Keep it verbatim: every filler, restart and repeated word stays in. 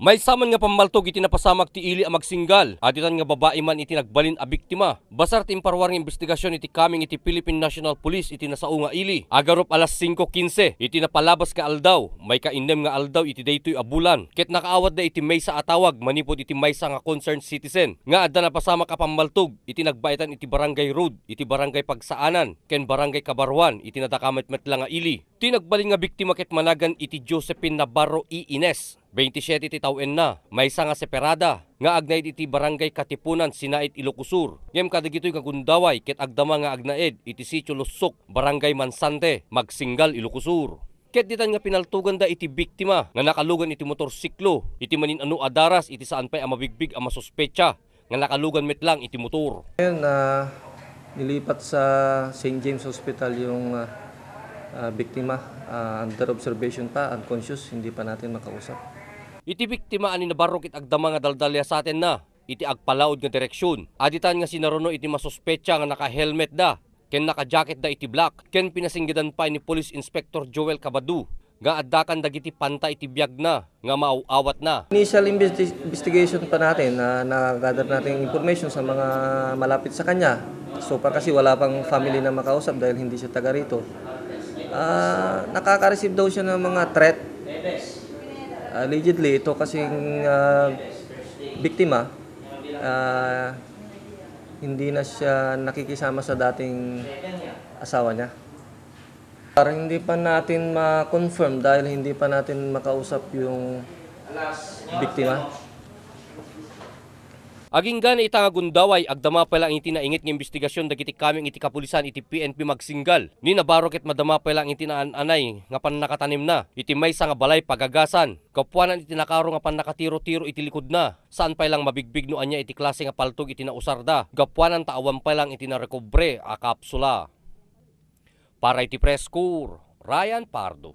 Maysa man nga pammaltog iti napasamak ti ili a magsinggal, aditan nga babai man iti nagbalin a biktima. Basar ti imparuar nga imbestigasyon iti kameng iti Philippine National Police iti nasao nga ili. Agarup alas singko kinse iti napalabas nga aldaw, maikainnem nga aldaw iti daytoy a bulan, ket nakaawatda iti maysa a tawag manipud iti maysa nga concerned citizen nga adda napasamak a pammaltog iti nagbaetan iti Barangay Road, iti Barangay Pagsaanan, ken Barangay Kabaruan iti nadakametmetla nga ili. Ti nagbalin nga biktima ket managan iti Josephine Navarro E. Ines, veintisiete ti tawenna, maysa nga separada nga agnaed iti Barangay Katipunan, Sinait, Ilocos Sur. Ngem kadagitoy nga gundaway ket agdama nga agnaed iti Sitio Lussok, Barangay Mansante, Magsinggal, Ilocos Sur. Ket ditan nga pinaltoganda iti biktima nga nakalugan iti motorsiklo iti manin-ano a daras iti saan pay a mabigbig a masuspetsa nga nakalugan met lang iti motor. Ngayon, ah, nilipat sa Saint James Hospital yung, ah, ah, biktima. Ah, under observation pa, unconscious, hindi pa natin makausap. Iti biktima a ni Navarro ket agdama nga daldaliasatenna iti agpalaod nga direksyon. Aditan nga sinaruno iti masuspetsa nga naka-helmet da ken naka-jacket da iti black, ken pinasinggedan pay ni Police Inspector Joel Cabadu nga addakan dagiti panta iti biagna nga maaw-awatna. Initial investi-, investigation pa natin, na, na-gather natin information sa mga malapit sa kanya. So far kasi wala pang family na makausap dahil hindi siya taga rito. Ah, nakaka-receive daw siya ng mga threat. Allegedly, ito kasing, ah, biktima, ah, hindi na siya nakikisama sa dating asawa niya. Parang hindi pa natin ma-confirm dahil hindi pa natin makausap yung biktima. Agingga ita nga gundaway, agdama pay lang iti nainget nga imbestigasyon dagiti kameng iti kapulisan iti P N P Magsinggal. Ni Navarro ket madama pay lang iti naan-anay nga pannakatanemna iti maysa nga balay pagagasan. Gapuanan iti nakaro nga pannakatiro-tiro iti likudna, saan pay lang mabigbig no ania iti klase nga paltog iti nausarda, gapuanan ta awan pay lang iti narekobre a kapsula. Para iti Press Corps, Ryan Pardo.